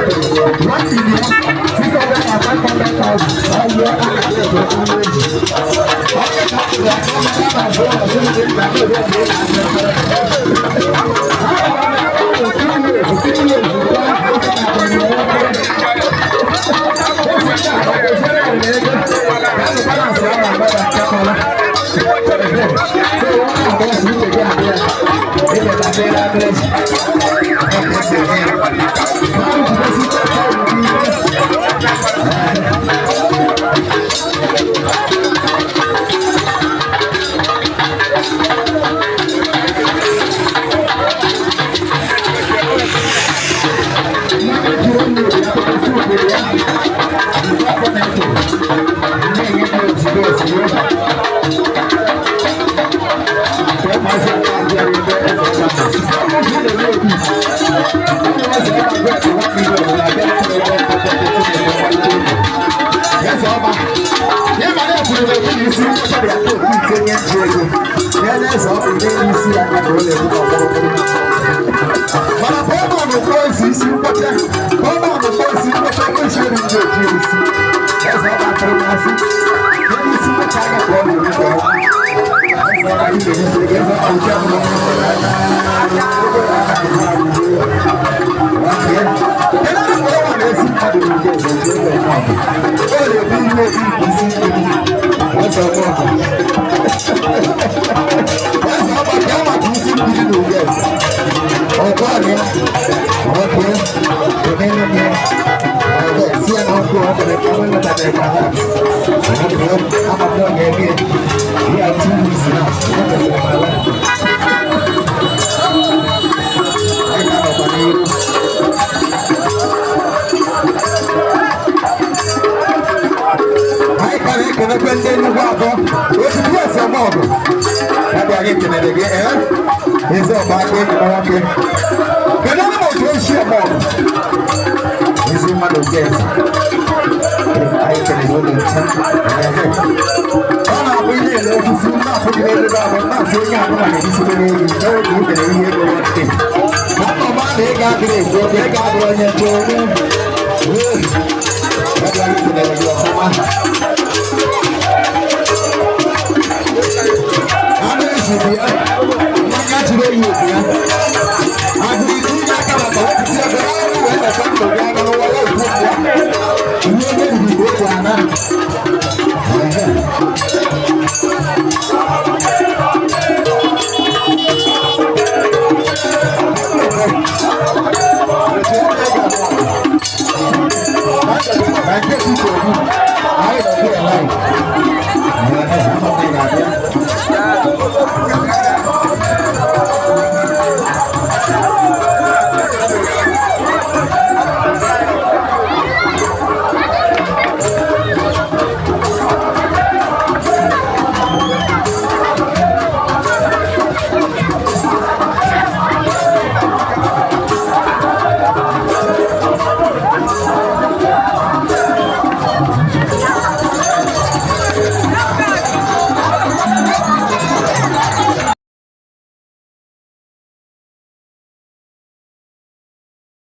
1,600,500,000. Ọyọ akadé ẹ̀kọ́ méjì. Ọyọ kakụrụ aka na abụọ ọzọ ndị nna ndị ọbịa Mana bọ́ọ̀mù ọ̀nà isi isi mkpọcha, bọ́ọ̀mù ọ̀nà isi mkpọcha kwesịrị ndị oji isi eze ọba atụrụ n'azụ onye isi mkpọcha anya ka ọ na-eri ka ọnwa eze ọba ị ga-erisi ego eze ọba uche ọbụla onye mkpọrọ anya. Kedu mgbe ọnwa na-esi mmadụ n'uge eze oji ego eme ọgụ ọ na-ebu ihe obi nke isi mmiri eze ọba ọgụ eze ọba ka maka isi mmiri n'uge eze ọkọ àná ọkọ ẹnẹnẹ ọkọ sí ẹnà ọkọ ọkọ ẹka wọn lọta ẹ ẹka hot ọkọ amamọ ọnyẹ ẹbí ẹ we are 2 weeks now ọkọ ẹ my life ẹka ọkọ n'iru. Anyị ka na-ekenekwe ndị Enugwu abụọ ozugbo ese ọgụ ya anyị kenere gị ee eze ọba aka enyi m nwoke. Kedu onye ma otu esi eme ọgụ ezi mmadụ nke eze anyị kelere ụlọ nche ọ na-abụ ihe ele osisi na-afụ gị n'elu gị abụ na-asị onye abụla na-ebisite n'elu n'oge o kere ihe ego nwoke ọnọma na ị ga-adịrị ekwu okwu ị ga-abụrụ onye nche onye ebe anyị kelere gị ọfụma. Anụ ezi bụ ya mmanya jiri oyi obi ya agụrụ ike inye aka maka wepụta ego n'ọrụ wee leta ndụ gị anya n'ụwa ya ekwu ya ihe onye riri ka okwu ana.